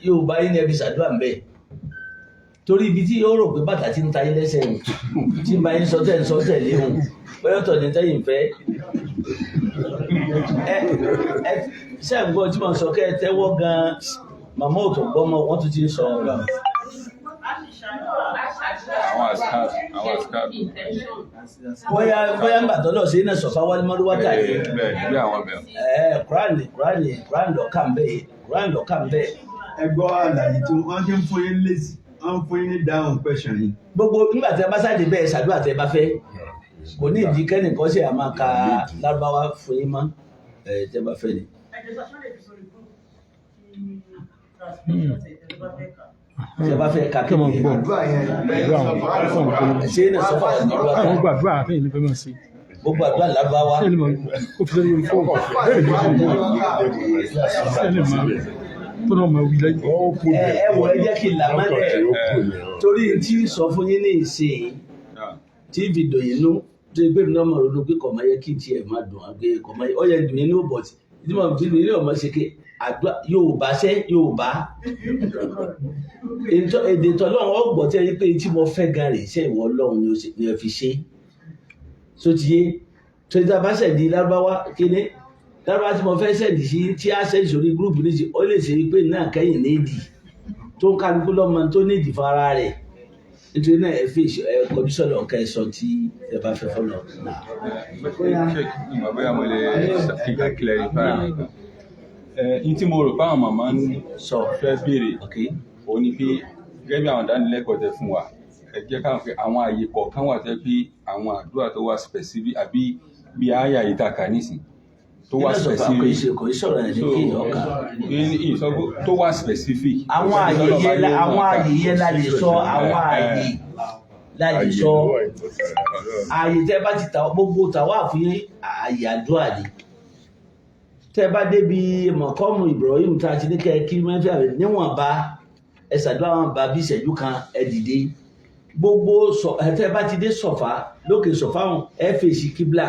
Yorùbá yín ni ẹ fi ṣàdúrà ń bẹ̀, torí ibi tí yóò rò pé bàtà ti ń ta yín lẹ́sẹ̀ yìí, tí ń bá yín sọ tẹ̀ ń sọ tẹ̀lé hùn, bóyá ọ̀tọ̀ ní tẹ́yìn fẹ́. Ẹ ẹ ṣe ń gbọ́ tí mo sọ? Kẹ́ ẹ tẹ́wọ́ gan-an. Màmá ò tó gbọ́ mọ́, wọ́n tún ti ń sọ. Àwọn askar, àwọn askar. Bóyá ń gbàtọ́ lọ sí iná Sọ̀fà wálé mọ́lúwátà yìí. Bẹ́ẹ̀ bí àwọn bẹ́ẹ̀. Ẹ Kúránì, Kúránì, Kúránì lọ́kà ń bẹ̀, Kúránì lọ́kà ń bẹ̀. Ẹ gbọ́ àlàyé tí wọ́n ṣe ń fún yín lésì, wọ́n ń fún yín ní dáhùn question yìí. Gbogbo nígbà tí a bá sáà dé bẹ́ẹ̀, ṣàdúrà tẹ́ bá fẹ́. Kò ní ìdí kẹ́nìkan ṣe àmà ka Lárúbáwá fún yín mọ́. Ẹ tẹ́ bá fẹ́ ni. Tí a bá fẹ́ ka Kí wọ́n kí gbọ́. Àdúrà yẹn. Àdúrà wọn. Ṣé iná Sọ̀fà wà ní Àwọn Mọ́lúwátà? gbàdúrà àfẹ́yìn ní fẹ́ máa ṣe. Gbogbo àdúrà Lárúbáwá. Ṣé ẹ lè mọ kó fi sórí fóònù? Bẹ́ẹ̀ ni, fóònù. Ṣé ẹ lè mọ tó náà máa wí lẹ́yìn? Ẹ ẹ wọ, ẹ jẹ́ kí n là mọ́lẹ̀, torí tí ń sọ fún yín ní ìsìn tí fi dùn yín nú, tó gbé mi náà mọ̀ ronú pé kò máa yẹ kí tiẹ̀ máa dùn àgbẹ̀, kò máa yẹ ọ yẹ dùn yín nú, but tí mo fi dùn yín ní ọmọ ṣe ké àdúrà Yorùbá ṣẹ́ Yorùbá èdè tọ́lọ́run ọgbọ̀n tí ẹ rí pé tí mo fẹ́ gan rè ṣe, ìwọ Ọlọ́run ni ó ni ẹ fi ṣe so ti yé. Tó ti bá send Lárúbáwá kíní Lárúbáwá tí mo fẹ́ send sí, tí a send sórí group ní ti, ó lè ṣe pé náà kẹ́yìn nídìí tó ń kálukú lọ́mọ tó nídìí fún ara rẹ̀. Nítorí náà, ẹ fi ẹ kọjú sọ́lọ̀ ká ẹ sọ tí ẹ bá fẹ́ fọlọ́ náà. Sheik, ìmọ̀ bóyá mo lè kí n clarify nǹkan. Ẹ n tí mo rò pé àwọn màmá ń sọ fẹ́ béèrè, òun ni pé gẹ́gẹ́ bí àwọn ìdánilẹ́kọ̀ọ́ tẹ fún wa, ẹ jẹ́ káwọn pé àwọn àyè kọ̀ọ̀kan wà tẹ́ pé àwọn àdúrà tó wà specific, àbí bí àyà yìí ta kà nísìn tó wà Nínú sọ̀fà kò specific. ṣe kò sọ̀rọ̀ ẹ̀ ní So kéèyàn kà. tó wà specific. Àwọn àyè yẹn àwọn àyè yẹn la lè sọ, àwọn àyè la lè sọ. Àyè tẹ́ bá ti ta gbogbo tàwa fún àyè àdúrà ni. Tẹ́ bá débi mọ̀kọ́mù Ibrahim tá a ti ní kẹ́ kí mẹ́fẹ́ àbẹ̀ níwọ̀nba, ẹ ṣàdúrà wọn bá bí ìṣẹ́jú kan, ẹ dìde. Gbogbo sọ ẹ tẹ́ bá ti dé Sọ̀fà, lókè Sọ̀fà wọn, ẹ fèsì kíbla,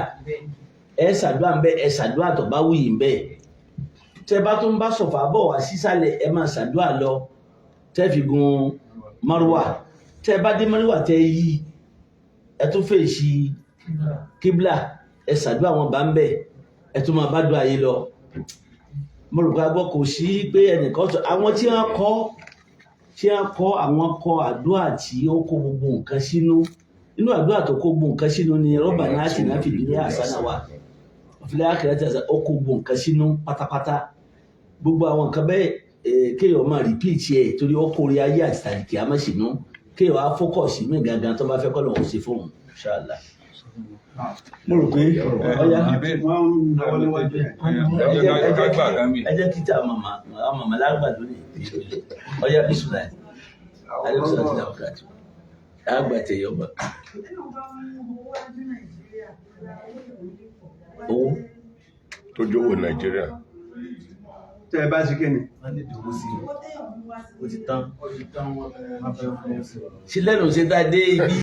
ẹ ṣàdúrà ń bẹ, ẹ ṣàdúrà tó bá wù yín bẹ́ẹ̀. Tẹ́ bá tún bá Sọ̀fà bọ̀ wá sísàlẹ̀, ẹ máa ṣàdúrà lọ tẹ́ fi gun Márùwà. Tẹ́ bá dé Márùwà, tẹ́ yí, ẹ tún fèsì kíbla, ẹ ṣàdúrà wọn bá ń bẹ, ẹ tún máa bá dùn ayé lọ. Mo rò pé a gbọ́. Kò sí pé ẹnìkan sọ àwọn tí wọ́n kọ́ àwọn kọ àdúrà tí ó kó gbogbo nǹkan sínú. Nínú àdúrà tó kó gbogbo nǹkan sínú ni rọ́bà náà sì náà fìdí ní àṣánà wa òfìlẹ̀ àkìrẹ́ tí ó kó gbogbo nǹkan sínú pátápátá. Gbogbo àwọn nǹkan bẹ́ẹ̀, kéèyàn máa repeat ẹ̀ torí ó kórè ayé àti tàlìkì àmọ́ sínú, kéèyàn á focus mí gangan tó bá fẹ́ kọ́ lọ́wọ́ sí fóun, inshallah. Mo rò pé ọ̀yá. Wọ́n ń náwó níwájú yẹn. Ẹ jẹ́ kí tí àwọn màmá, àwọn màmá lágbà lónìí. Ọ̀yá, bísúlà alẹ́ ti dàgbà kàtó àgbà tẹ̀yọ̀ ọba owó. Tó jówó Nàìjíríà. Tẹ́ ẹ bá ṣe kí ni? Ó ti tán sí lẹ́nu ṣe tá a dé ibi.